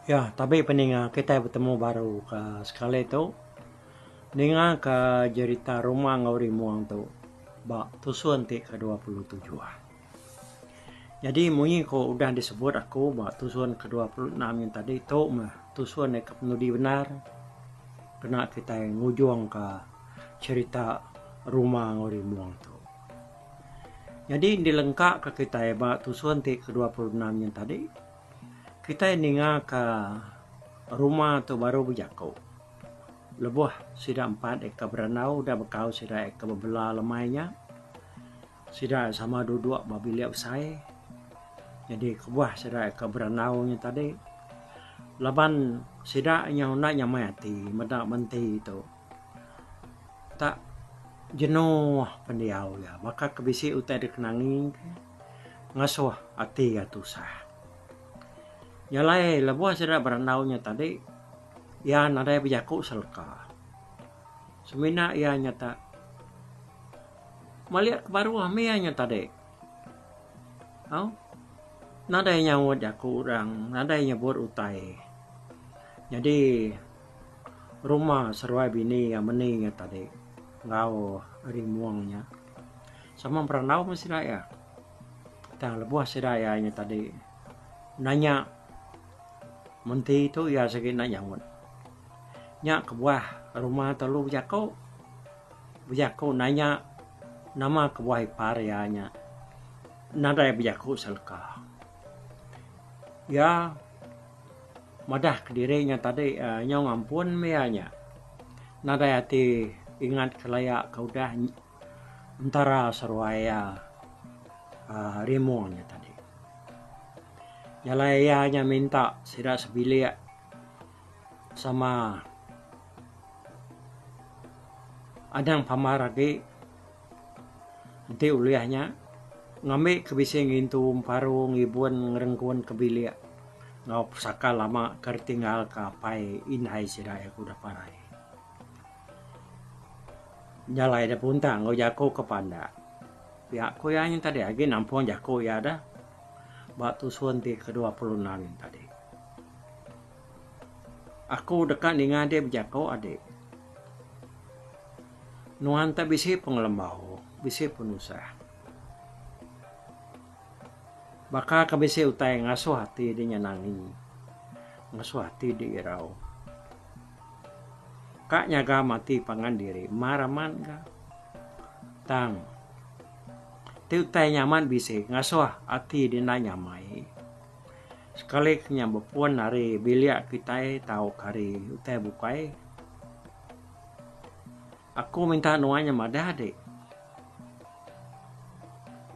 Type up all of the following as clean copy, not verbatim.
Ya, tabi peninga kitai betemu baru ke sekali tu ninga ke jerita Ruma enggau Rimong tu ba tusun ti ke 27. Nyadi munyi ku udah disebut aku ba tusun ke 26 nya tadi tu meh tusun ke penudi bendar kena kitai ngujung ka cherita Ruma enggau Rimong tu. Nyadi dilengka ka kitai ba tusun ti ke 26 nya tadi. Kitai ningaka rumah tu baru bejaku. Lebuh sida empat eka berandau udah bekau sida eka bebela lemai nya, sida sama duduk ba bilik besai. Nyadi kebuah sida eka berandau nya tadi laban sida nyau enda nyamai ati meda menti tu. Tak jenuh pendiau iya baka ke bisi utai dikenangi ngasuh ati iya tusah. Nya alai lebuh sida berandau nya tadi iya nadai bejaku seleka. Semina iya nyata malik ke baruh mih iya nya tadi. Au nadai nyaut jaku orang nadai nyebut utai. Nyadi rumah seruai bini iya meni nya tadi enggau rimung nya. Sama berandau meh sida iya. Tang lebuh sida iya nya tadi nanya menti tu iya sigi enda nyaut. Nya kebuah rumah telu bejaku, bejaku nanya nama kebuah ipar iya nya nadai bejaku seleka. Iya madah kediri nya tadi uhh nyau ngampun meh iya nya. Nadai ati ingat ke laya ke udah entara seruai iya uhh rimung nya tadi. Jalai iya nya minta sida sebilik sama anang pamar agi enti ulih nya ngambi ke bisi ngintu emparu ngibun ngerengkun ke bilik enggau pesaka lama ke ditinggal ka apai indai sida iya ke udah parai. Jalai da puntang enggau jaku ke pandak. Pia ku iya nya tadi agi nampung jaku iya da ba tusun ti ke 26 nya tadi. Aku deka ninga dek bejaku adik. Nuan te bisi pengelembau, bisi penusah. Baka ke bisi utai ngasuh ati dek nyenangi, ngasuh ati dek irau. Ka nyaga mati pangan diri mar amat ga. Tang ti utai nya amat bisi ngasuh ati deh enda nyamai. Sekali ke nya bepun ari bilik kitai tauka ari utai bukai. Aku minta nuan nya madah dik.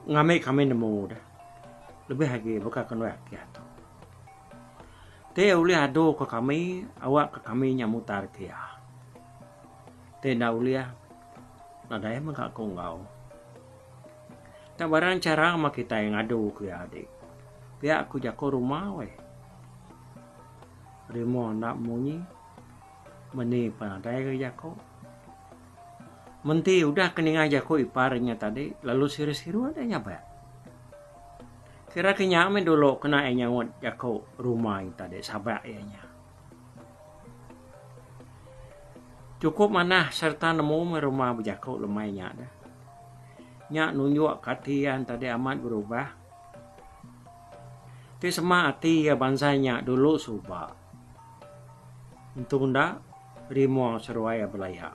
Ngambi kami nemu deh. Lebih agi baka ke nuan akih tu. Ti ulih adu ke kami awak ke kami nya mutar ke iya. Ti enda ulih nadai mega ku enggau. Tang barang chara meh kitai ngadu ke iya adi. Pia ku jaku ruma weh. Rimo enda munyi meni pan nadai ga jaku. Menti udah ke ninga jaku ipar inya tadi lalu siru-siru deh nyabak. Kira ke nya meh dulu kena iya nyaut jaku ruma nya tadi sabak iya nya. Chukup manah sereta nemu meh ruma bejaku lemai nya deh. Nya nunjuk ke ati iya tadi amat berubah. Ti sema ati iya bansa nya dulu suba. Entu enda rimong seruai iya belaya.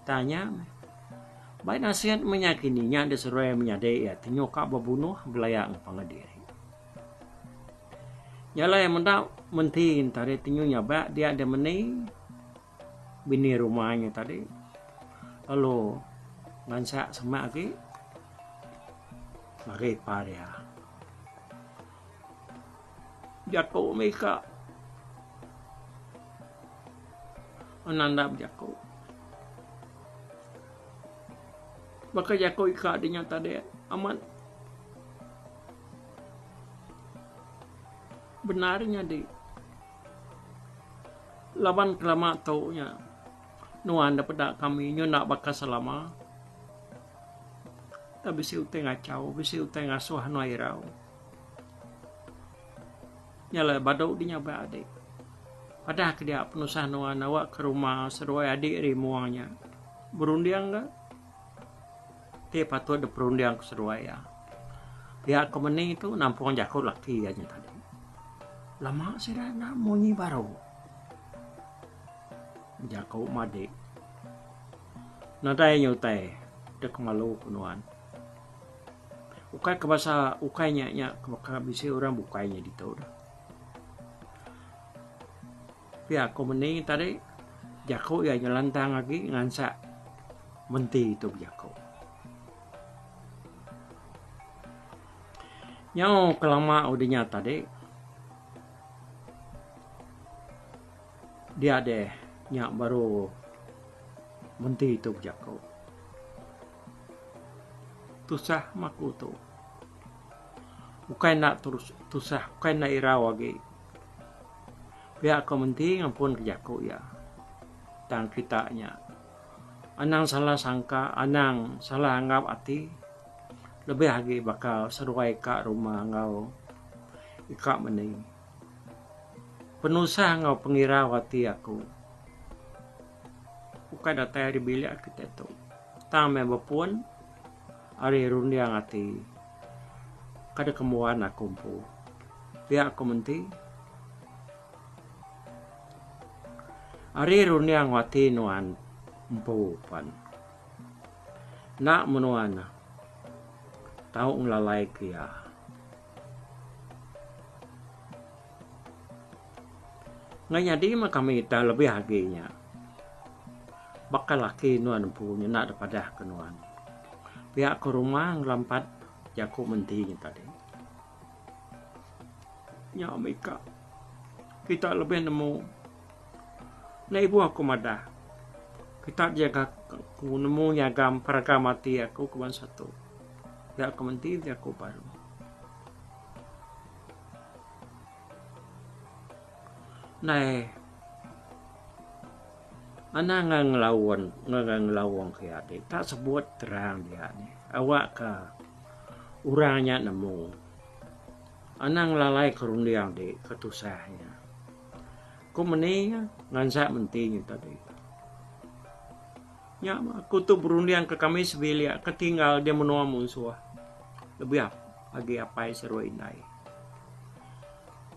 Tang nya meh. Bai nasit meh nya kini nya diseruai menyadi iya ti nyuka bebunuh belaya enggau pangan diri. Nya alai meda menti tadi ti nyu nyabak dia deh meni bini rumah nya tadi lalu ngansak semak agi ngagai ipar iya. Jaku mih ka nanda bejaku. Baka jaku ika dinya tadi amat bendar nyadi laban kelama tu nya nuan da peda kami nyunda baka selama da bisi utai ngachau bisi utai ngasuh nuan irau. Nya alai badu di nyabak adi. Padah ke dia penusah nuan awak ke rumah seduai adi rimung nya. Berunding ga. Ti patut diperunding ke seduai iya. Pia ke meni tu nampung jaku laki iya nya tadi. Lama sida enda munyi baru. Jaku madi. Nadai nya utai dek malu ke nuan. Ukai ke basa ukai nya nya ke baka bisi orang bukai nya ditu dah. Pia ku meni tadi jaku iya nyelantang agi ngansak menti tu bejaku. Nyau kelama udah nya tadi dia deh nya baru menti tu bejaku. Tusah meh aku tu. Ukai enda terus tusah ukai enda irau agi. Pia ko menti ngampun ke jaku iya. Tang kita nya anang salah sangka anang salah anggap ati lebih agi baka seduai ka rumah enggau ika meni. Penusah enggau pengirau ati aku ukai datai ari bilik kita tu tang meh bepun ari runding ati kada kembuan aku empu. Pia ku menti. Ari runding ati nuan empu pan enda menua ne tau ngelalai ke iya. Ngai nyadi meh kami ita lebih agi nya baka laki nuan empu nyenda da padah ke nuan. Pia ku rumah ngelampat jaku menti nya tadi. Nya mika kita lebih nemu enda ibuh aku madah kita jaga aku nemu nyagam peragam ati aku ke bansa tu. Pia ku menti jaku baru. Ndai anang ngelaun ngelaung ke iya ti tak sebut terang dia nih awak ka orang nya nemu anang ngelalai ke runding ti ke tusah nya. Ku meni ngansak menti nya tadi. Nya aku tu berunding ke kami sebilik ke tinggal di menua munsuh lebih agi apai seruai indai.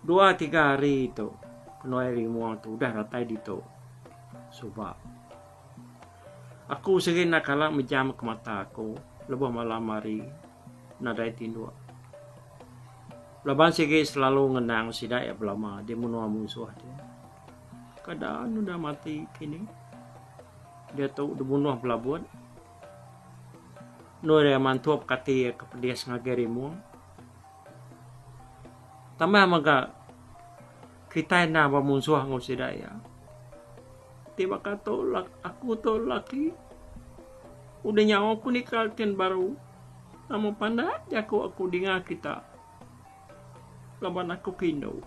Dua tiga hari tu penuai rimung tu udah datai ditu suba. Aku sigi enda kala mejam ke mata aku lebuh malam hari nadai tinduk. Laban sigi selalu ngenang sida iya belama di menua munsuh ti. Kada ne udah mati kini. Diatu dibunuh belabut. Endur iya mantup kati iya ke pedis ngagai rimung. Tambah mega kitai enda bemunsuh enggau sida iya. Ti baka tu aku tu laki udah nyawa ku nikal tin baru nama pandak jaku aku dinga kita laban aku ke indu.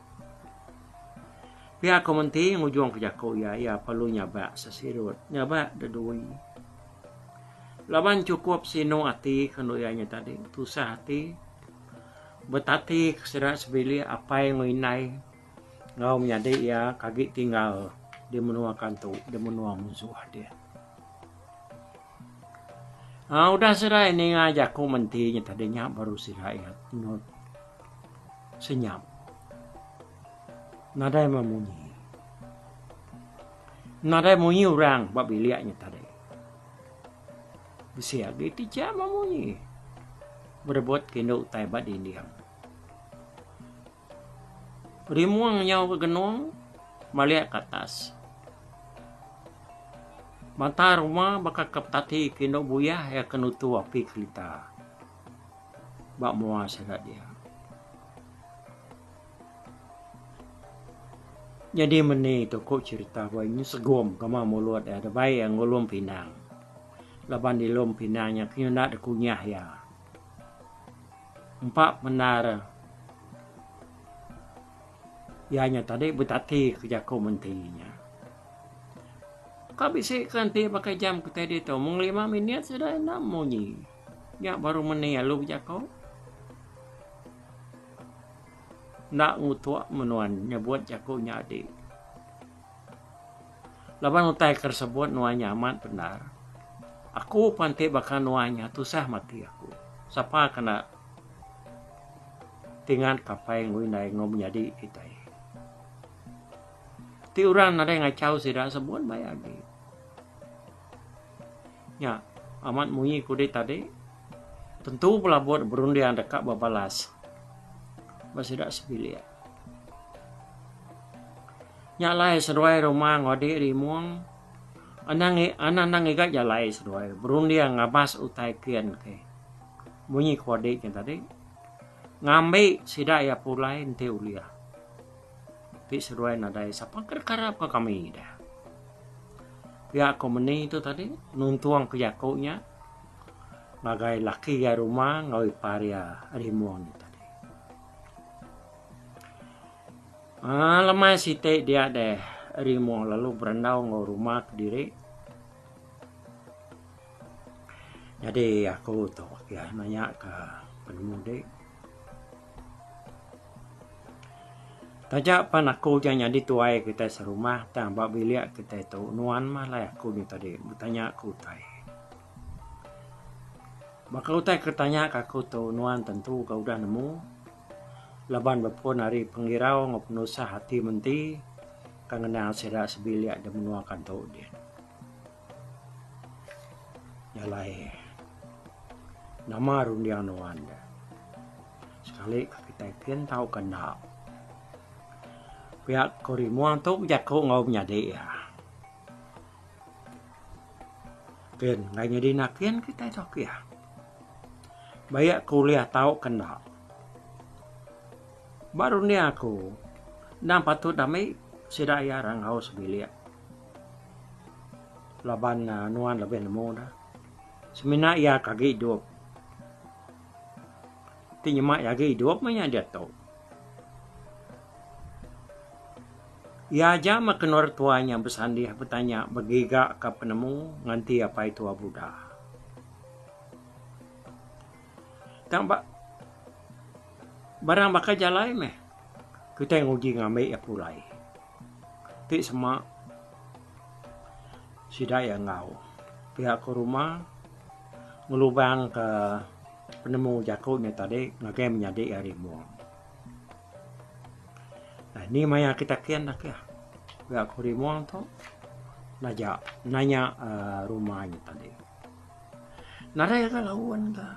Pia ku menti ngujung ke jaku iya, iya perlu nyabak sesirut nyabak dedui. Laban chukup sinu ati ke anu iya nya tadi, tusah ati, betati ke sida sebilik apai enggau indai enggau menyadi iya ke agi tinggal di menua kantu di menua munsuh dih. Aaa udah sida iya ninga jaku menti nya tadi nya baru sida iya senyap. Nadai meh munyi. Nadai munyi orang ba bilik nya tadi. Bisi agi ti jam meh munyi berebut ke indu utai ba dinding. Rimung nyau ke genung malik ke atas. Mata ruma baka ke betati ke indu buyah iya ke nutu api kelita ba mua sida dia. Nyadi meni tu ku cherita wai nyu segum kama mulut iya dabai iya ngulum pinang. Laban dilum pinang nya ke nyunda dikunyah iya. Empa bendar iya nya tadi betati ke jaku menti nya. Ka bisi ke enti pakai jam kitai ditu mung lima minit sida enda munyi. Nya baru meni alu bejaku. Enda ngutuk menuan nyebut jaku nya adi. Laban utai ke disebut nuan nya amat bendar. Aku pan ti baka nuan nya tusah mati aku. Sapa ke enda tingat ke apai enggau indai enggau menyadi kitai. Ti orang nadai ngachau sida sebut bai agi. Nya amat munyi ku dih tadi tentu belabut berunding deka bebalas ba sida sebilik. Nya alai seduai rumah enggau adik rimung anang anang enda ngiga jalai seduai berunding ngabas utai kin ke. Munyi ku adik nya tadi ngambi sida iya pulai enti ulih. Ti seduai nadai sapa ke deka arap ka kami deh. Pia ko meni tu tadi nuntung ke jaku nya ngagai laki iya ruma enggau ipar iya rimung nya tadi. Aaa lemai siti dia deh rimung lalu berandau enggau ruma kediri. Nyadi aku tu iya nanya ka penemu di. Taja pan aku udah nyadi tuai kitai serumah tang ba bilik kitai tu nuan mah alai aku nya tadi betanya ke utai. Baka utai ke tanya ke aku tu nuan tentu ga udah nemu laban bepun ari pengirau enggau penusah ati menti ke ngenang sida sebilik da menua kantu din. Nya alai nama runding nuan da sekali ka kitai kin tauka enda. Pia ku rimung tu bejaku enggau menyadi iya. Kin enggai nyadi nakin kitai tu akih. Baik ku ulih tauka enda. Ba runding aku endang patut ami sida iya ranggau sebilik. Laban nuan lebih nemu da. Semina iya ke agi idup. Ti nyema iya agi idup meh nya diatu. Iya aja meh ke endur tua nya besandih betanya begiga ka penemu nganti apai tua Buddha. Tang ba barang baka jalai meh kitai nguji ngambi iya pulai. Ti sema sida iya enggau pia ku rumah ngelubang ka penemu jaku nya tadi ngagai menyadi ari mung. Ni maya kita kin akih pia ku rimung tu naja nanya uhh rumah nya tadi. Nadai ga laun ga.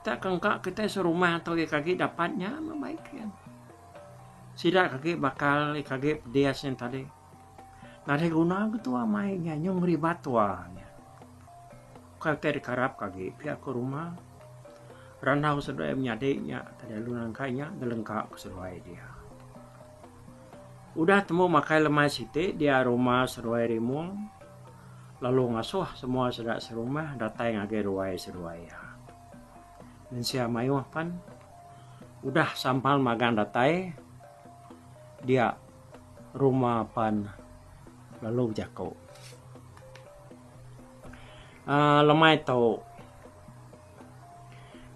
Tak kengka kitai serumah tu agi agi dapat nya meh baik kin. Sida ke agi bakal ke agi pedis nya tadi. Nadai guna ke tua mai nya nyau ngeribat tua nya. Bukai utai dikarap ke agi pia ku rumah. Randau seduai menyadi nya tadi lalu nangka nya ngelengka ke seduai dia. Udah tembu makai lemai siti dia rumah seduai rimung lalu ngasuh semua sida serumah datai ngagai ruai seduai iya. Mensia mayuh pan udah sampal magang datai dia ruma pan lalu bejaku. Aaa lemai tu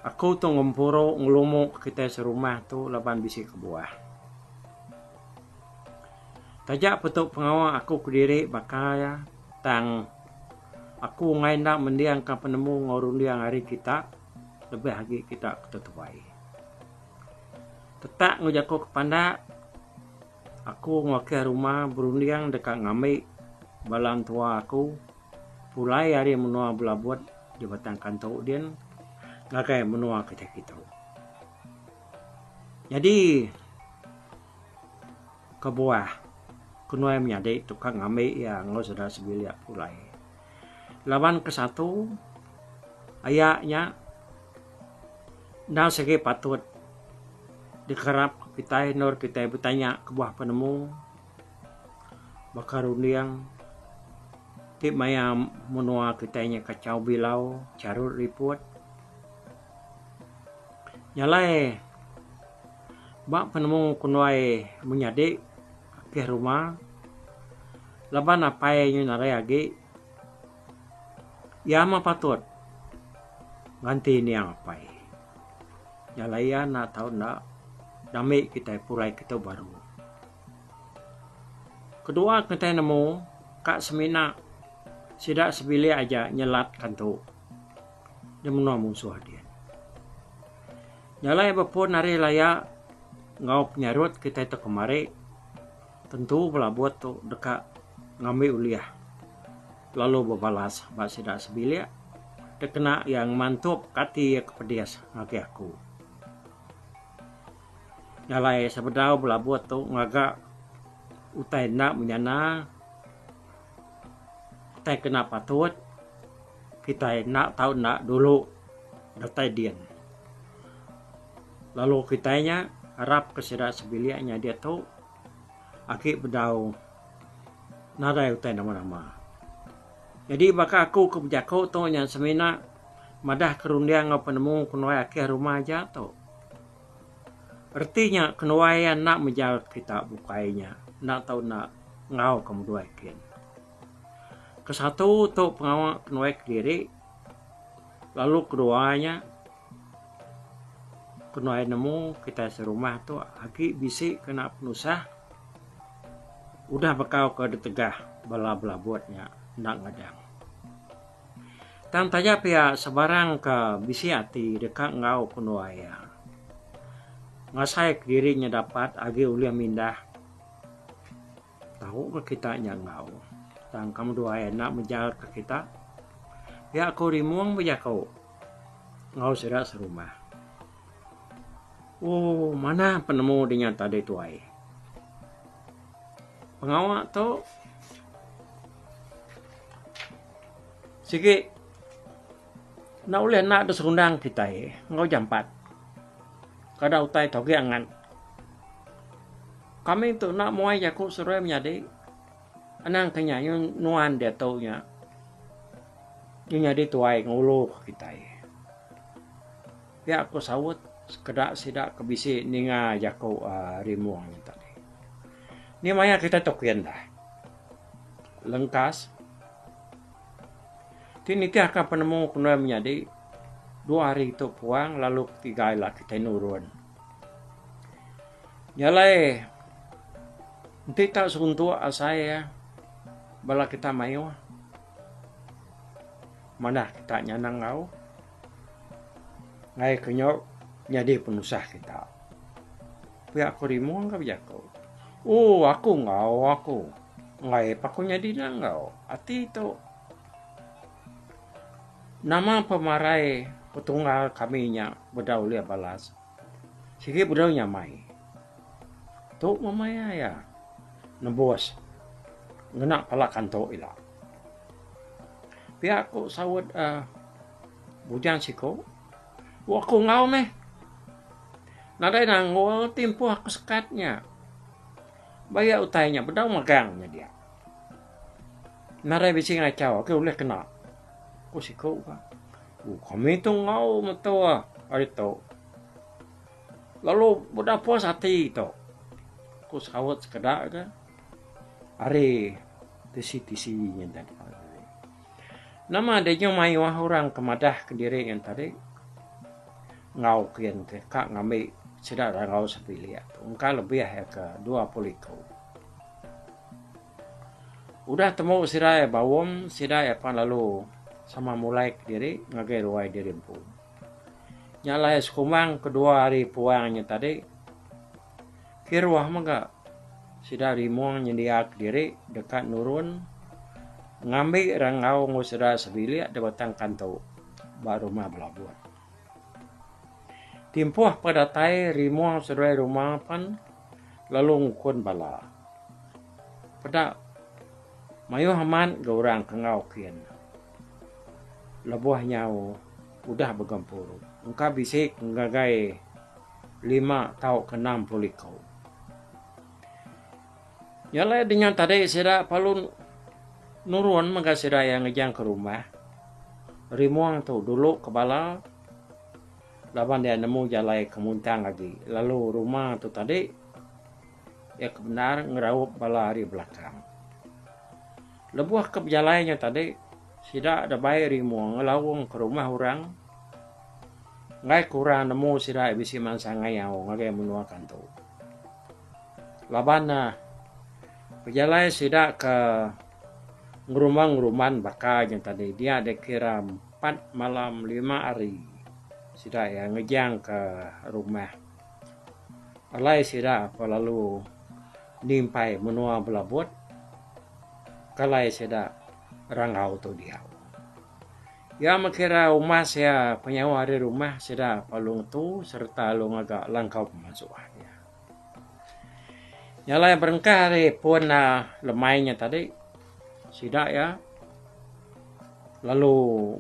aku tu ngempuru ngelumu kitai serumah tu laban bisi kebuah. Taja petu pengawa aku kediri baka iya tang aku enggai enda mendingka penemu enggau runding ari kita lebih agi kita ke tetuai. Tetak enggau jaku ke pandak aku enggau akih rumah berunding deka ngambi bala entua aku pulai ari menua Belabut di Batang Kantu din ngagai menua kitai kitu. Nyadi kebuah ke nuai menyadi tukang ngambi iya enggau sida sebilik pulai. Laban ke satu aya nya endang sigi patut dikerap kitai endur kitai betanya kebuah penemu baka runding ti maya menua kitai nya kachau bilau charut riput. Nya alai ba penemu ku nuai menyadi akih ruma laban apai inya nadai agi iya mah patut nganti niang apai. Nya alai iya enda tau enda. Dambi kitai pulai kitu baru. Kedua kitai nemu ka semina sida sebilik aja nyelat kantu di menua munsuh din. Jalai bepun ari laya enggau penyarut kitai tu kemari tentu belabut tu deka ngambi ulih lalu bebalas ba sida sebilik dikena iya ngemantup ka ati iya ke pedis ngagai aku. Jalai sebedau belabut tu ngaga utai enda menyana utai ke enda patut kitai enda tau enda dulu datai din. Lalu kitai nya arap ke sida sebilik nya diatu agi bedau nadai utai nama-nama. Nyadi baka aku ke bejaku tu nya semina madah ke runding enggau penemu kenuai akih rumah aja tu. Reti nya kenuai iya enda mejal kita bukai nya enda tau enda enggau ke meduai kin. Kesatu tu pengawa kenuai kediri lalu kedua nya kenuai nemu kitai serumah tu agi bisi kena penusah. Udah bekau ke ditegah bala belabut nya enda ngadang. Tang taja pia sebarang ke bisi ati deka enggau penua iya. Ngasai kediri nya dapat agi ulih mindah tau meh kita nya enggau. Tang ka meduai enda mejal ke kita pia ku Rimong bejaku enggau sida serumah. Ooh manah penemu dinya tadi tuai. Pengawa tu sigi enda ulih enda deh serundang kitai enggau jampat. Kada utai tu agi angat. Kami tu enda muai jaku seruai menyadi anang ke nya nuan diatu nya nyadi tuai ngulu ke kitai. Pia ku saut sekeda sida ke bisi ninga jaku Rimong nya tadi. Ni maya kitai tukin dah. Lengkas ti nitihka penemu ke endar menyadi dua hari tu puang lalu ketiga ila kitai nurun. Nya alai enti tau seruntuk asai bala kita mayuh manah kita nyanang enggau. Ngagai ke nyau nyadi penusah kita. Pia ku Rimong ke bejaku. Ooh aku enggau aku. Enggai pa aku nyadi enda enggau. Ati tu nama pemarai petunggal kami nya bedau ulih balas. Sigi bedau nyamai. Tu meh maya iya nebus ngena pala kantu ila. Pia ku saut uhh bujang siku. Wak aku enggau meh. Nadai nanggul timpuh aku sekat nya. Baya utai nya bedau megang nya dia. Nadai bisi ngachau agi ulih kena. Ku siku ka. Kami tu enggau meto ari tu. Lalu udah puas ati tu ku saut sekeda ke ari tisi-tisi nyin tadi. Nama deh nyau mayuh orang ke madah kediri nyin tadi enggau kin ke ka ngambi sida enggau sebilik tu engka lebih iya ke 20 iku. Udah temu sida iya baum sida iya pan lalu sama mulai kediri ngagai ruai diri empu. Nya alai sekumbang kedua hari puang nya tadi, kiruh mega sida Rimong nyendia kediri deka nurun ngambi ranggau enggau sida sebilik da Batang Kantu ba Rumah Belabut. Timpuh pa datai Rimong seduai Ruma pan lalu ngukun bala. Peda mayuh amat ga orang ke enggau kin lebuh nyau. Udah begempuru. Engka bisi ngagai lima tauka 60 iku. Nya alai dinga tadi sida perlu nurun mega sida iya ngejang ke rumah. Rimong tu dulu ke bala laban iya nemu jalai ke muntang agi lalu rumah tu tadi iya ke bendar ngeraup bala ari belakang. Lebuh ke bejalai nya tadi, sida da bai Rimong ngelaung ke rumah orang. Enggai ke orang nemu sida bisi mansang ngayau ngagai menua Kantu. Laban ne pejalai sida ke ngerumban-ngerumban baka nya tadi dia dikira empat malam lima hari sida iya ngejang ke rumah. Alai sida pa lalu nimpai menua Belabut ke alai sida Ranggau tu diau. Iya mekira umas iya penyauh ari rumah sida perlu ngetu sereta lalu ngaga langkau pemansuk iya. Nya alai berengkah ari pun lemai nya tadi sida iya lalu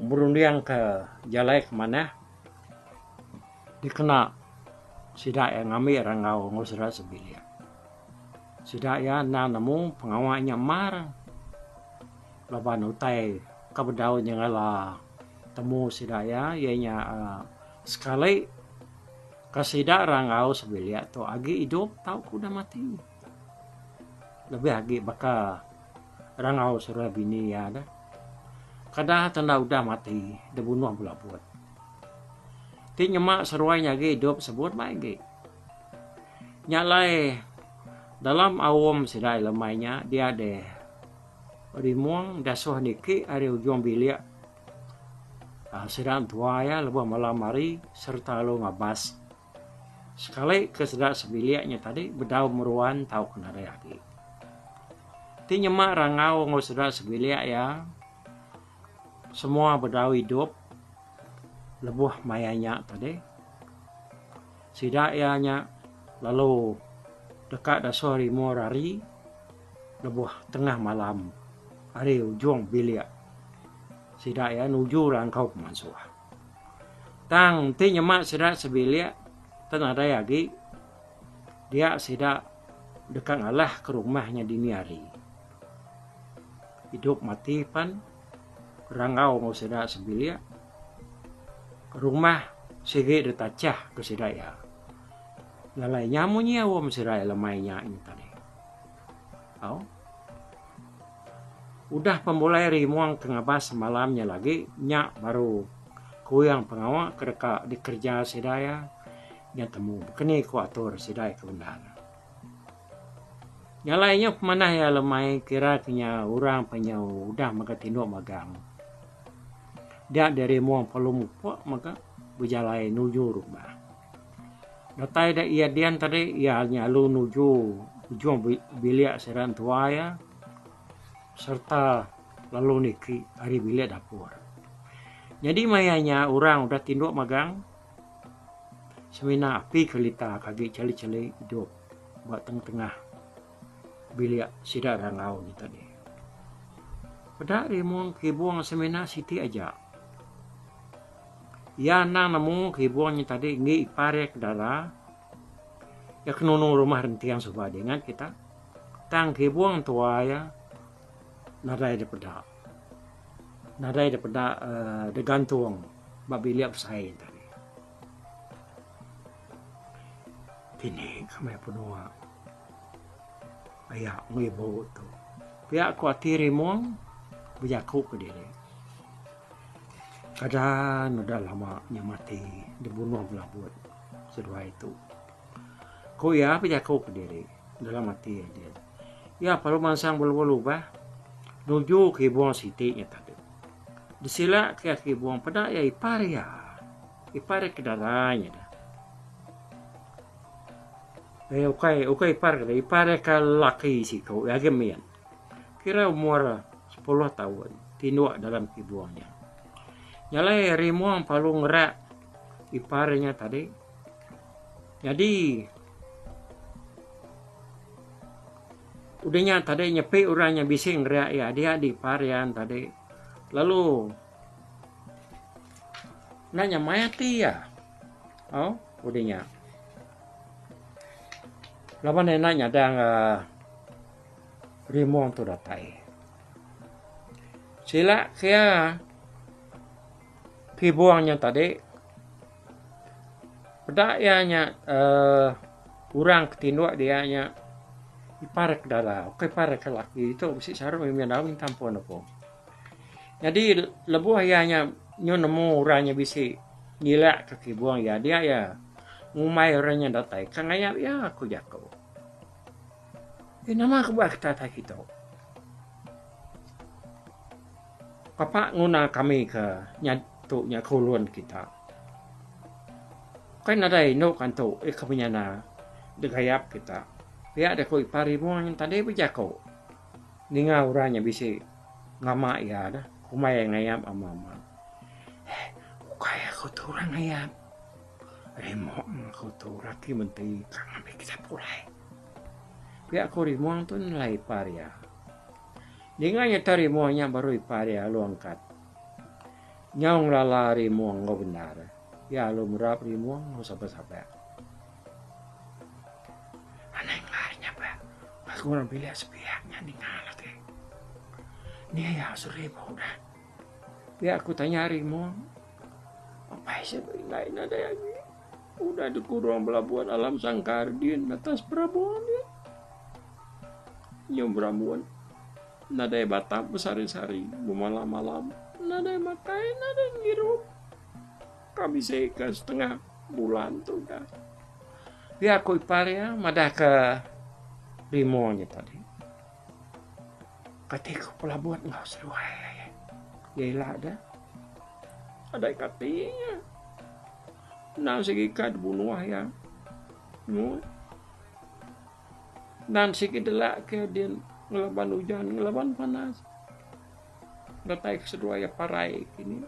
berundingka jalai ke manah dikena sida iya ngambi ranggau enggau sida sebilik. Sida iya endang nemu pengawa nya mar. Laban utai ke bedau nyengala temu sida iya, iya nya sekali ke sida Ranggau sebilik tu agi idup tauka udah mati. Lebih agi baka Ranggau seduai bini iya deh. Kada tanda udah mati dibunuh belabut. Ti nyema seduai nya agi idup sebut meh agi. Nya alai dalam aum sida lemai nya dia deh. Rimong dasuh niki ari ujung bilik sida entua iya lebuh malam hari sereta lalu ngabas sekali ke sida sebilik nya tadi bedau meruan tauka nadai agi. Ti nyema rangau enggau sida sebilik iya semua bedau idup lebuh maya nya tadi sida iya nya lalu deka dasuh Rimong rari. Lebuh tengah malam ari ujung bilik sida iya nuju rangkau pemansuh. Tang enti nyema sida sebilik te nadai agi dia sida deka ngalah ke rumah nya dini hari. Idup mati pan rangau enggau sida sebilik rumah sigi ditachah ke sida iya. Lalai nya munyi aum sida lemai nya tadi. Au. Udah pemulai Rimong ke ngabas semalam nya lagi, nya baru kuing pengawa ke deka dikereja sida iya nya temu bekeni ku atur sida iya ke bendar. Nya alai nya pemanah iya lemai kira ke nya orang penyau udah mega tinduk magang. Dia deh Rimong perlu mupuk mega bejalai nuju rumah. Datai da iya din tadi iya nya lalu nuju ujung bilik sida entua iya sereta lalu niki ari bilik dapur. Nyadi maya nya orang udah tinduk magang semina api kelita ke agi cheli-cheli idup ba tengah-tengah bilik sida rangau nya tadi. Peda rimung kibung semina siti aja. Iya endang nemu kibung nya tadi enggi ipar iya ke dara. Iya ke nunu rumah renting suba dingat kita. Tang kibung entua iya nadai dipeda. Nadai dipeda uhh digantung ba bilik besai nya tadi. Kini ka meh penua aya enggau ibu tu. Pia ku ati Rimong bejaku kediri. Kada udah lama nya mati dibunuh belabut seduai tu. Ku iya bejaku kediri dalam ati iya din. Iya perlu mansang belubah-lubah nuju ke ibung siti nya tadi. Disila ke iya ke ibung peda iya ipar iya. Ipar iya ke dara nya dah. Eh ukai ukai ipar ke ipar iya ke laki siku iya agi mit. Kira umur sepuluh taun tinduk dalam kibung nya. Nya alai Rimong perlu ngerak ipar nya tadi. Nyadi udah nya tadi nyepi orang nya bisi ngerak iya dia di ipar iya tadi lalu enda nyamai ati iya. Au udah nya. Laban enda nyadang uhh Rimong tu datai. Sila kia kibung nya tadi peda iya nya uhh orang ke tinduk dia nya ipar ke dara ukai ipar ke laki tu bisi saru mimit au minta ampun aku. Nyadi lebuh iya nya nyu nemu orang nya bisi. Nyilak ke kibung iya dia iya ngumbai orang nya datai ka ngayap iya ku jaku. Eh nama kebuah kita datai kitu? Kapa nguna kami ke nya tu nya ke ulun kita. Kai nadai indu kantu ika menyana degayap kita. Pia deh ku Ipar Rimong nyen tadi bejaku. Ninga orang nya bisi ngama iya dah kumbai iya ngayap ama-ama. Eh ukai aku tu orang ngayap. Rimong aku tu laki menti ka ngambi kita pulai. Pia ku Rimong tu nelai ipar iya. Ninga nyata Rimong nya baru ipar iya lalu angkat. Nyau ngelala Rimong enggau bendar. Iya lalu merap Rimong enggau sabak-sabak. Anang enggau nya bah. Aku orang bilik sepiak nya ninga lagi. Ni iya seribu dah. Pia ku tanya Rimong. Apai sida indai nadai agi. Udah dikurung belabuan alam sangkar din atas perabung dia. Nyau berambun. Nadai batap besari-sari, bemalam-malam. Nadai makai, nadai ngirup. Ka bisi ke setengah bulan tu udah. Pia ku ipar iya madah ke Rimong nya tadi. Kati ku pelabut enggau seduai iya ila deh. Adai kati nya. Endang sigi ka dibunuh iya. Nemu. Endang sigi delak ke din ngelaban ujan ngelaban panas. Datai ke seduai iya parai kini.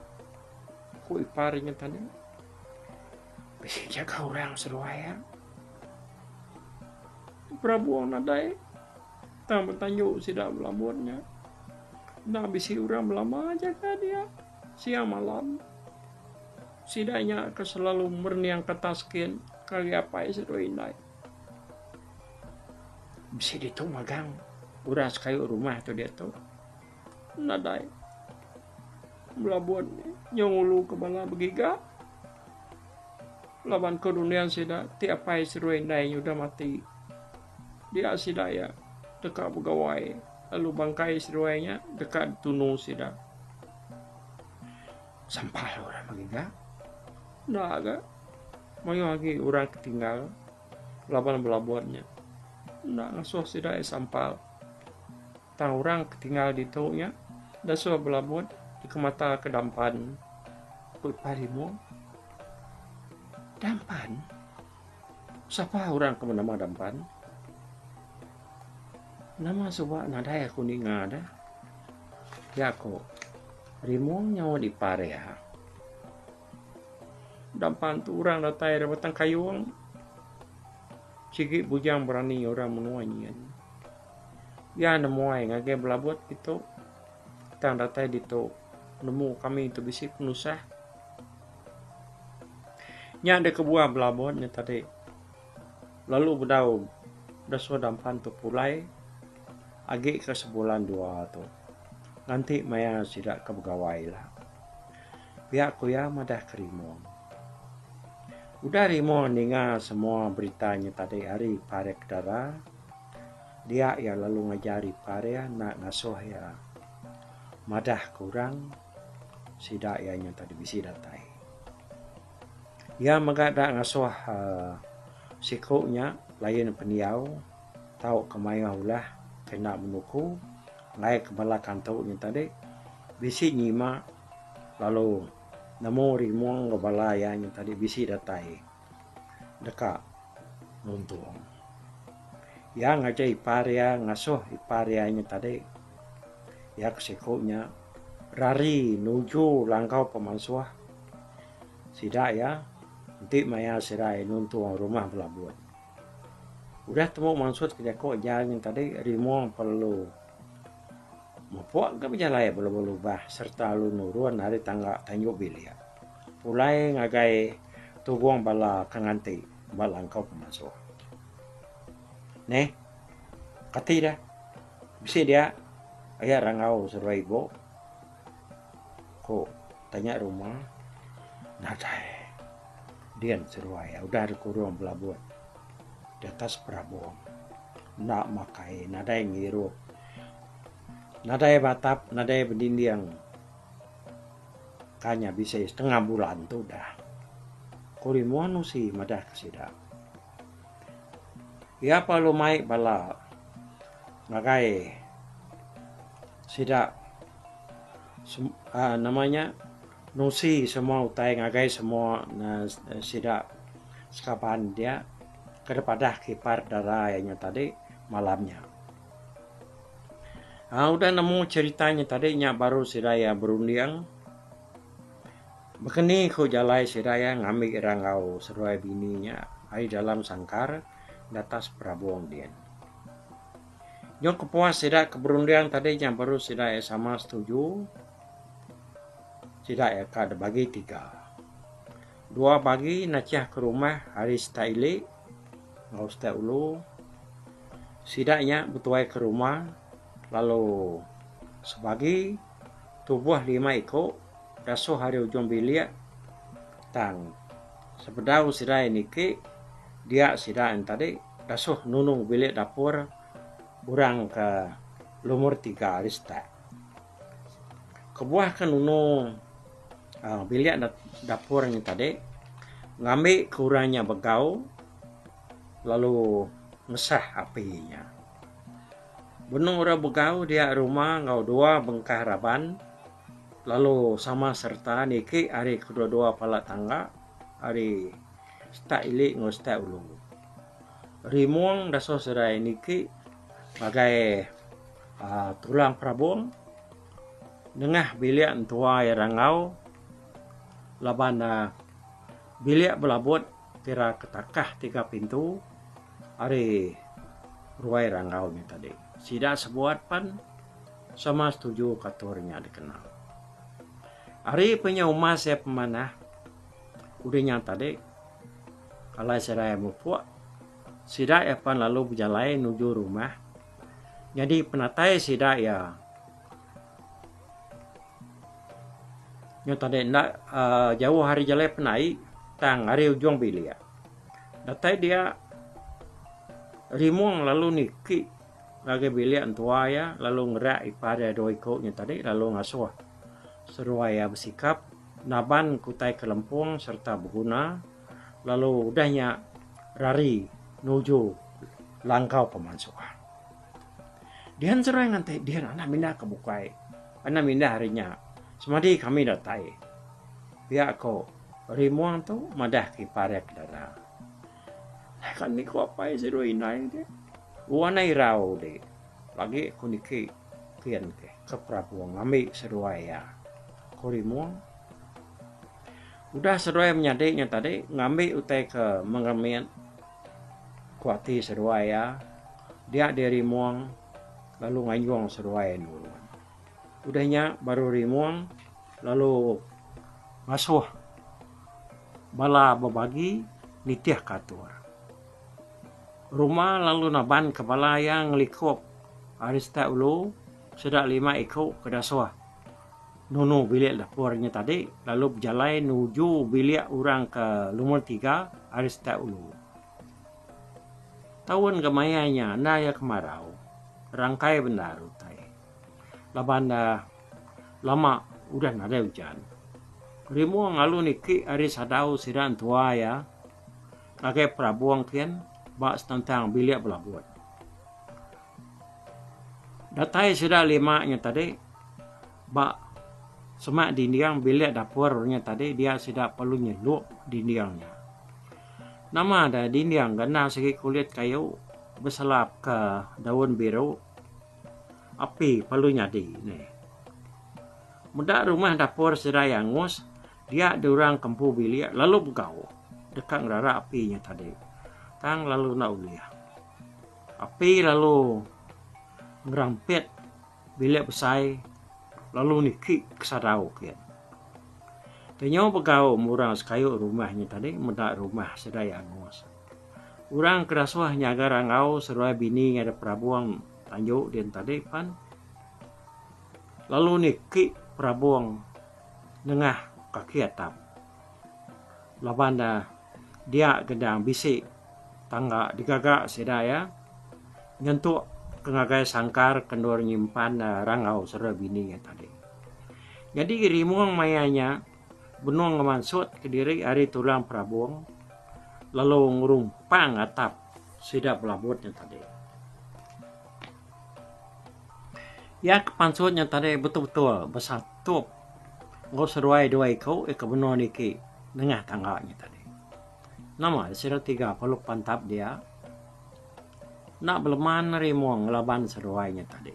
Ku ipar nya tadi. Bisi jaga orang seduai iya. Perabung nadai. Tang betanju sida belabun nya. Enda bisi orang belama jaga dia siang malam. Sida nya ke selalu merening ke atas kin ke agi apai seduai indai. Bisi ditu magang orang sekayu rumah tu diatu. Nadai. Belabun nyau ngulu ke bala begiga. Laban ke runding sida ti apai seduai indai nya udah mati. Dia sida iya deka begawai lalu bangkai seduai nya deka ditunu sida. Sampal orang begiga. Enda ga mayuh agi orang ke tinggal laban belabun nya. Enda ngasuh sida iya sampal. Tang orang ke tinggal ditu nya dasuh belabut dikemata ke dampan, ku Ipar Rimong. Dampan? Sapa orang ke benama Dampan? Nama suba nadai aku ninga deh. Pia ku Rimong nyaut ipar iya. Dampan tu orang datai ari Batang Kayung. Sigi bujang berani orang menua nyin. Iya nemuai ngagai Belabut ditu tang datai ditu nemu kami tu bisi penusah. Nya deh kebuah Belabut nya tadi lalu bedau dasuh dampan tu pulai agi ke sebulan dua tu nganti maya sida ke begawai ila. Pia ku iya madah ke Rimong. Udah Rimong ninga semua berita nya tadi ari Parik Dara. Dia iya lalu ngajar ipar iya enda ngasuh iya madah ke orang sida iya nya tadi bisi datai. Iya mega da ngasuh uhh siku nya lain pendiau tauka mayuh ulah ke enda menuku ngaik bala kantu nya tadi bisi nyima lalu nemu rimong enggau bala iya nya tadi bisi datai deka nuntung. Iya ngajar ipar iya ngasuh ipar iya nya tadi iya ke siku nya rari nuju langkau pemansuh sida iya enti maya sida iya nuntung rumah belabun. Udah temu mansut ke jaku ajar nya tadi rimong perlu mupuk ga bejalai belubah-lubah sereta lalu nurun ari tangga tanju bilik pulai ngagai tugong bala ke nganti ba langkau pemasuh. Neh, kati deh bisi dia aya rangau seduai ibu? Ku tanya ruma. Nadai. Din seduai udah dikurung belabut di atas perabung. Enda makai nadai ngirup. Nadai batap nadai bedinding. Ka nya bisi setengah bulan tu udah. Ku Rimong nusi madah ke sida. Iya perlu mai bala ngagai sida nama nya nusi semua utai ngagai semua sida sekaban dia ke dipadah ke ipar dara iya nya tadi malam nya. Aaa udah nemu cherita nya tadi nya baru sida iya berunding. Baka ni ku jalai sida iya ngambi ira enggau seduai bini nya ari dalam sangkar datas perabung din. Nyau kepuas sida ke berunding tadi nya baru sida iya sama setuju sida iya ka dibagi tiga. Dua bagi nachah ke rumah ari setak ili enggau setak ulu. Sida nya betuai ke rumah lalu sebagi tubuh lima iku dasuh ari ujung bilik tang sebedau sida iya niki dia sida yen tadi dasuh nunu bilik dapur orang ke lumur tiga ari setak. Kebuah ke nunu uhh bilik dapur nya tadi ngambi ke orang nya begau lalu ngesah api nya. Benung orang begau dia rumah enggau dua bengkah raban lalu sama sereta niki ari kedua-dua pala tangga ari setak ili enggau setak ulu. Rimong dasuh serai niki ngagai uhh tulang perabung nengah bilik entua iya rangau laban uhh bilik belabut kira ke takah tiga pintu. Ari ruai ranggau nya tadi, sida sebuat pan sama setuju ke atur nya dikena. Ari penyu umas iya pemanah udah nya tadi alai sida iya mupuk, sida iya pan lalu bejalai nuju rumah nyadi penatai sida iya nya tadi enda uhh jauh ari jalai penai tang ari ujung bilik. Datai dia, Rimong lalu niki ngagai bilik entua iya lalu ngerak ipar iya dua iku nya tadi lalu ngasuh seduai iya besikap naban ke utai ke lempung sereta beguna lalu udah nya rari nuju langkau pemansuh. Dian seduai nganti dian anak mindah ke bukai anak mindah ari nya semadi kami datai pia ko Rimong tu madah ke ipar iya ke dara. Ka ni ku apai seduai indai deh. Wang irau deh. Lagi ku niki kin ke ke perabung ngambi seduai iya. Ku Rimong. Udah seduai menyadi nya tadi ngambi utai ke mengemit ku ati seduai iya dia deh Rimong lalu nganjung seduai nurun. Udah nya baru Rimong lalu ngasuh bala bebagi nitihka atur. Ruma lalu nabanka bala iya ngelikup ari setak ulu sida lima iku ke dasuh nunu bilik dapur nya tadi lalu bejalai nuju bilik orang ke lumur tiga ari setak ulu. Taun ga maya nya enda iya kemarau rangkai bendar utai. Laban ne lama udah nadai ujan. Rimong lalu niki ari sadau sida entua iya ngagai perabung kin ba senentang bilik belabut. Datai sida lima nya tadi ba semak dinding bilik dapur nya tadi dia sida perlu nyelup dinding nya. Nama da dinding ga endang sigi kulit kayu beselap ka daun biru. Api perlu nyadi neh. Meda rumah dapur serai angus dia diorang ke empu bilik lalu begau deka ngerara api nya tadi tang lalu enda ulih. Api lalu ngerampit bilik besai lalu niki ke sadau kian. Kenyau begau murang sekayu rumah nya tadi meda rumah serai angus. Orang ke dasuh nyaga ranggau seduai bini ngagai perabung tanju din tadi pan lalu niki perabung nengah kaki atap laban ne dia gedang bisi tangga digaga sida iya nyentuk ke ngagai sangkar ke endur nyimpan ranggau seduai bini iya tadi. Nyadi rimung maya nya. benung ngemansut kediri ari tulang perabung lalu ngerumpang atap sida belabut nya tadi. Iya ke pansut nya tadi betul-betul besatup enggau seduai dua iku iya ke benung niki nengah tangga nya tadi. Nama sida tiga perlu pantap dia enda beleman rimung ngelaban seduai nya tadi.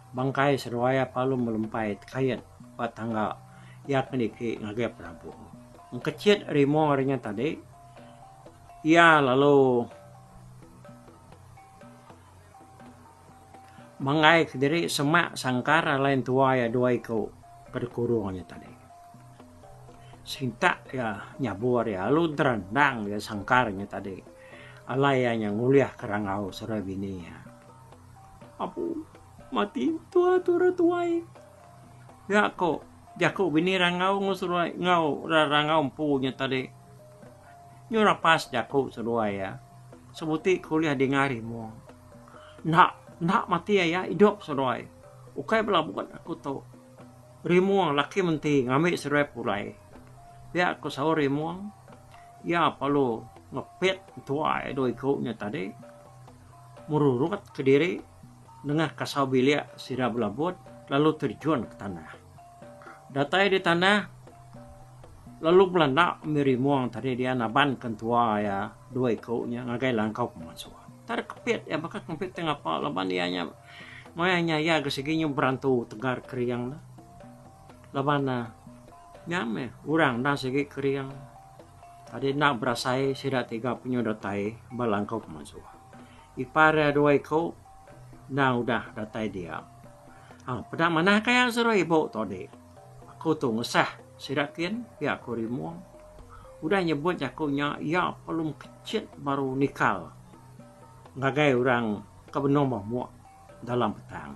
Bangkai seduai iya perlu melempai tekait ba tangga iya ke niki ngagai perabung. Engkechit rimung ari nya tadi iya lalu. Manggai kediri semak sangkar alai entua iya dua iku ke dikurung nya tadi. Sintak iya nyabur iya lalu terendang iya sangkar nya tadi alai iya nya ngulihka rangau seduai bini iya. Apu mati tua tu orang tuai. Pia ko jaku bini rangau enggau seduai enggau rangau empu nya tadi. Nyu rapas jaku seduai iya. Sebuti ke ulih dinga rimung. Enda, enda mati aya idup seduai. Ukai bala buat aku tu. Rimung laki menti ngambi seduai pulai. Pia ku saut Rimung, iya perlu ngepit entua dua iku nya tadi merurut kediri nengah kasau bilik sida belabut lalu terjun ke tanah. Datai di tanah lalu belanda mih Rimong tadi dia naban ke entua iya dua iku nya ngagai langkau pemansuk. Tar kepit iya baka kempit ti ngapa laban iya nya maya nya iya ga sigi nyu berantu tegar kering ne. Laban ne nya meh orang enda sigi kering tadi enda berasai sida tiga penyu datai ba langkau pemansuk. Ipar iya dua iku endang udah datai dia. Au peda manah kai seru ibu tu adi. Aku tu ngesah sida kin pia ku Rimong. Udah nyebut jaku nya iya perlu mekechit baru nikal ngagai orang ke benung bamuk dalam petang.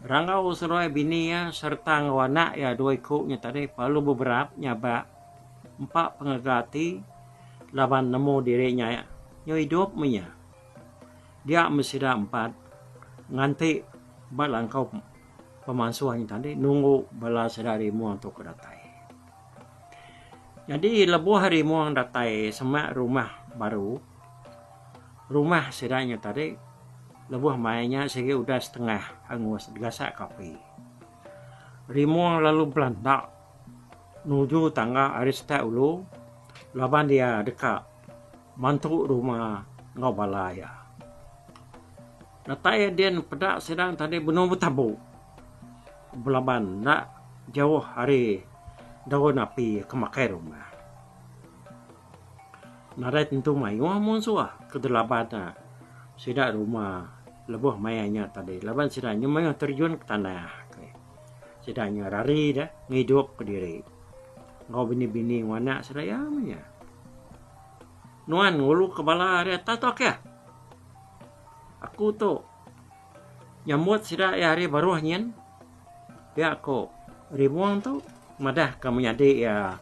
Ranggau seduai bini iya sereta enggau anak iya dua iku nya tadi perlu beberap nyabak empa pengaga ati laban nemu diri nya nyau idup meh iya. Dia meh sida empat nganti ba langkau pemansuh nya tadi nunggu bala sida rimung tu ke datai. Nyadi lebuh rimung datai semak rumah baru, rumah sida nya tadi lebuh mai nya sigi udah setengah angus digasak ke api. Rimung lalu belanda nuju tangga ari setak ulu laban iya deka mantu rumah enggau bala iya. Datai iya din peda sida tadi benung betabu belaban enda jauh ari daun api ke makai rumah. Nadai tentu mayuh munsuh ke delaban ne sida rumah lebuh maya nya tadi laban sida nya mayuh terjun ke tanah. Sida nya rari deh ngidup kediri enggau bini-bini enggau anak sida iya meh nya. Nuan ngulu ke bala ari atas tu akih. Aku tu nyambut sida iya ari baruh nyin pia ko Rimong tu madah ka menyadi iya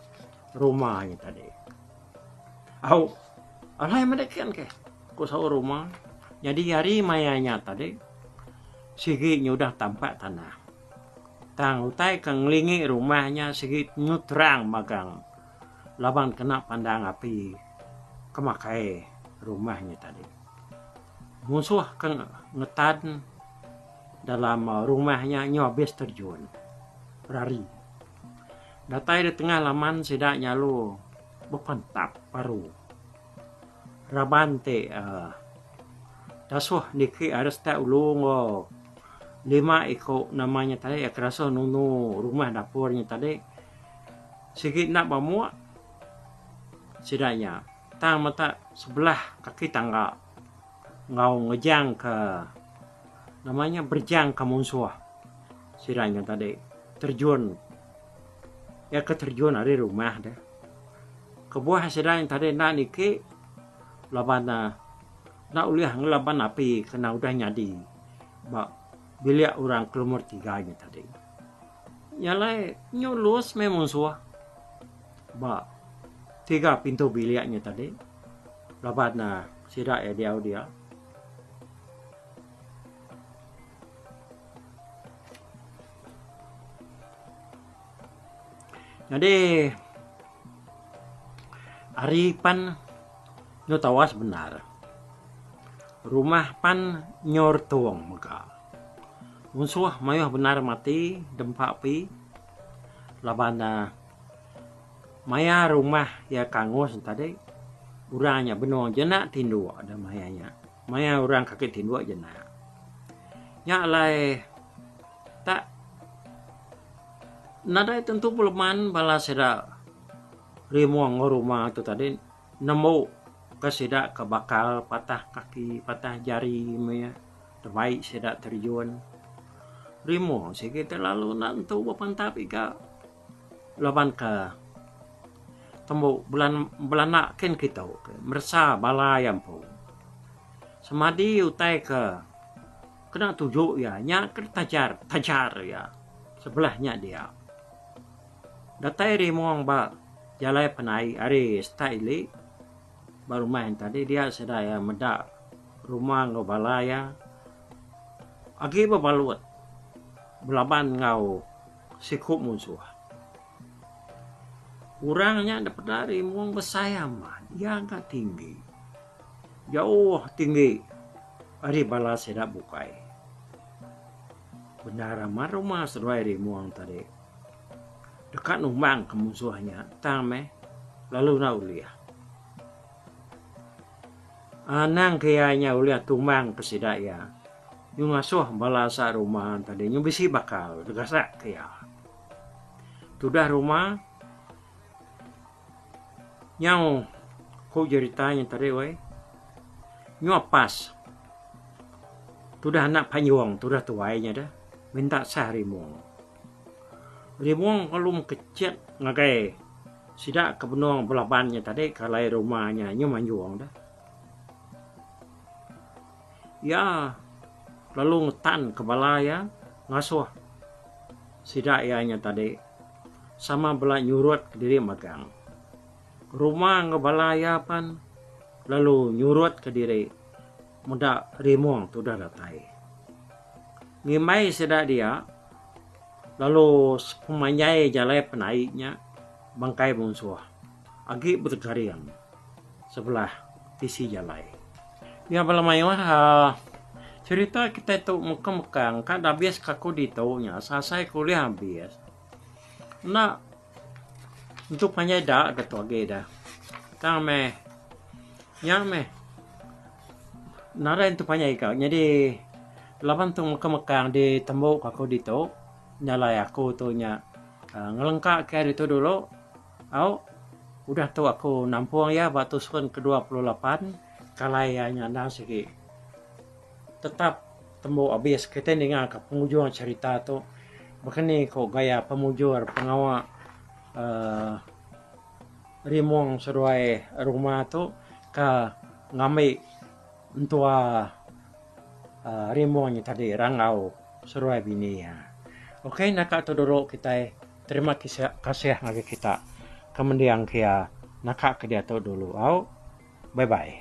Ruma nya tadi. Au alai meda kin keh ku saut Ruma. Nyadi ari maya nya tadi sigi nyudah tampak tanah. Tang utai ke ngelingi rumah nya sigi nyu terang magang laban kena pandang api ke makai rumah nya tadi. Munsuh ke ngetan dalam rumah nya nyu abis terjun rari. Datai di tengah laman sida nyalu bepantap baru. Raban ti uhh dasuh niki ari setak ulu enggau lima iku nama nya tadi ke dasuh nunu rumah dapur nya tadi sigi enda bamuk sida nya tang meta sebelah kaki tangga enggau ngejang ka nama nya berejang ka munsuh sida nya tadi terjun iya ke terjun ari rumah deh. Kebuah sida nya tadi enda niki laban ne enda ulih ngelaban api kena udah nyadi ba bilik orang ke lumur tiga nya tadi. Nya alai nyu lus meh munsuh ba tiga pintu bilik nya tadi laban ne sida iya diau dia. Nyadi hari pan nyu tawas bendar. Rumah pan nyu retung mega. Munsuh mayuh bendar mati dempa api laban maya rumah iya ke angus ne tadi orang nya benung jenak tinduk da maya nya. Maya orang ke agi tinduk jenak. Nya alai tak nadai tentu beleman bala sida rimong enggau ruma tu tadi nembu ke sida ke bakal patah kaki patah jari meh terbaik sida terjun. Rimong sigi te lalu enda tentu bepantap iga laban ke tembu belan belanda kin kitu meresa bala iya empu. Semadi utai ke Kena tuju iya nya ke tajar tajar iya sebelah nya dia. Datai Rimong ba jalai penai ari setak ili ba rumah yen tadi dia sida iya meda rumah enggau bala iya agi bebalut belaban enggau siku munsuh. Orang nya da peda Rimong besai amat iya ga tinggi jauh tinggi ari bala sida bukai. Bendar amat rumah seduai Rimong tadi deka numbang ke munsuh nya tang meh lalu enda ulih. Anang ke iya nya ulih tumbang ke sida iya nyu ngasuh bala sa rumah tadi nyu bisi bakal degasak ke iya. Tudah rumah nyau ku jerita nya tadi weh nyu apas tudah anak panjung tudah tuai nya deh minta sah rimong. Rimong lalu mekecit ngagai sida ke benung belaban nya tadi ke alai rumah nya nyu manjung deh. Iya lalu ngetan ke bala iya ngasuh sida iya nya tadi sama bela nyurut kediri magang. Ruma enggau bala iya pan lalu nyurut kediri meda rimung tudah datai. Ngimbai sida dia lalu sepemanjai jalai penai nya bangkai munsuh agi betegaring sebelah tisi jalai. Nya bala mayuh uhh cherita kitai tu mekang-mekang ka abis ka aku ditu nya asai-asai ku ulih abis. Enda tentu panjai da ga tu agi da. Tang meh nya meh nadai tentu panjai ka nyadi laban tu mekang-mekang ditembu ka aku ditu nya alai aku tu nya uhh ngelengka ke ditu dulu. Au, udah tu aku nampung iya ba tusun ke 28 kalai iya nya endang sigi tetap tembu abis kitai ninga ka pengujung cherita tu baka ni ku gaya pemujur pengawa uhh Rimong seduai Ruma tu ka ngambi entua uhh Rimong nya tadi Rangau seduai bini iya. Ok naka tu dulu kitai. Terima kasih ngagai kita ke mending ke iya naka ke diatu dulu au. Bye bye.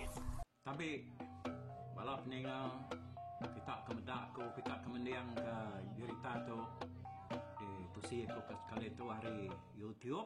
Tabi bala peninga kita ke meda aku kita ke mending ke jerita tu di tusi aku ke sekali tu ari YouTube.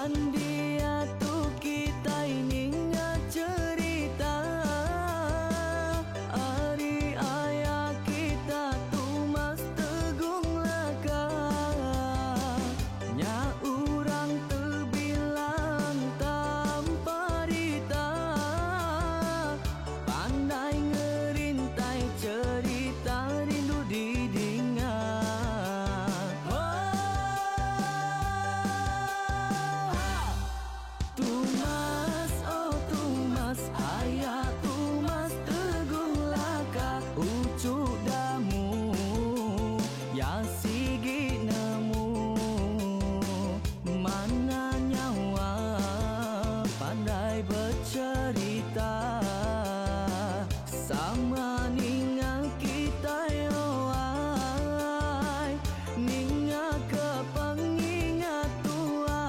Laban diatu kitai ninga cherita ari aya kita Tumas Tegung Laka. Nya orang tebilang tanpa rita, pandai ngerintai cherita rindu didinga. Tumas, oh Tumas, aya Tumas Tegung Laka, uchu damu ya sigi nemu mana nyawa pandai becherita sama ninga kitai oai ninga ke pengingat tuai.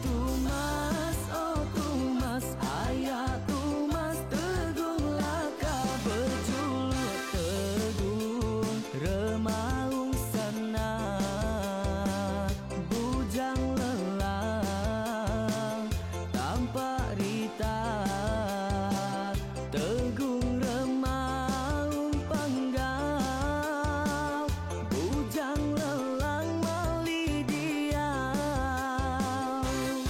Tumas, oh Tumas, aya Tumas Tegung Laka, bejuluk Tegung Remaung Sana, bujang lelang tanpa rita, Tegung Remaung Panggau, bujang lelang mali diau.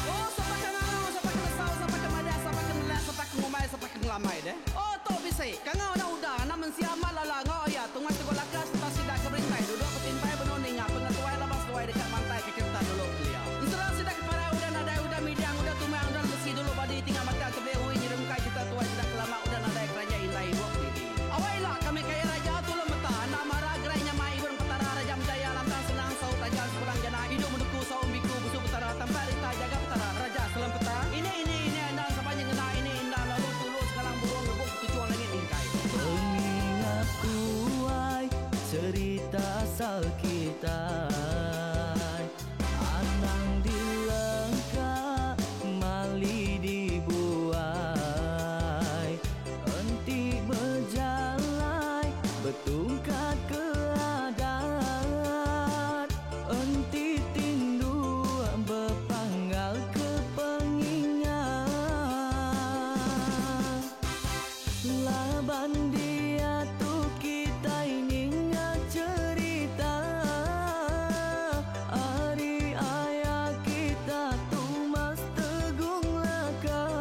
Oh, sapa ke ngangau, sapa ke nesau, sapa ke madah, sapa ke nelak, sapa ke ngumbai, sapa ke ngelamai deh. Oh, tu bisi. Kangau anak uda, anak mensia amat lala enggau aya tungai tegul laka sereta sida ke berintai duduk betimpai benung ninga pengetuai laban seduai deka mantai ke kereta dulu kelia. Ensera sida ke parai udah nadai udah midang udah tumang udah lemesi dulu badi tinggal matang tebih ui nyerungkai cerita tuai sida ke lama udah nadai keranjai indai ibuk didi. Awai ila kami kaya raja tulung meta anak mara gerai nyamai ibun petara raja menjaya lantang senang saut raja sepulang jana idup menuku saum biku busu petara tampak rita jaga petara raja selam peta ini ini ini endang sapa nyengena ini indah lalu tulu sekalang burung rebuk tujuan langit bingkai. Pengingat tuai cerita asal kitai anang dilengka mali dibuai enti bejalai betungkat ke adat enti tindu bepanggal ke pengingat. Laban diatu kitai ninga cherita ari aya kita Tumas Tegung Laka,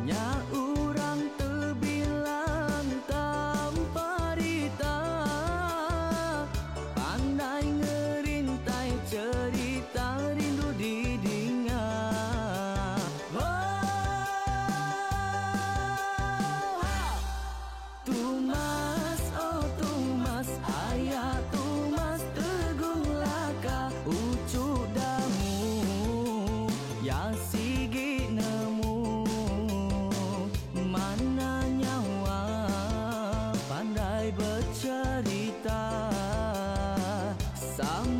nya orang tebilang tanpa rita, pandai ngerintai cherita rindu didinga. Tumas, oh Tumas, aya Tumas Tegung Laka, uchu damu ya sigi nemu mana nyawa pandai bercerita sama.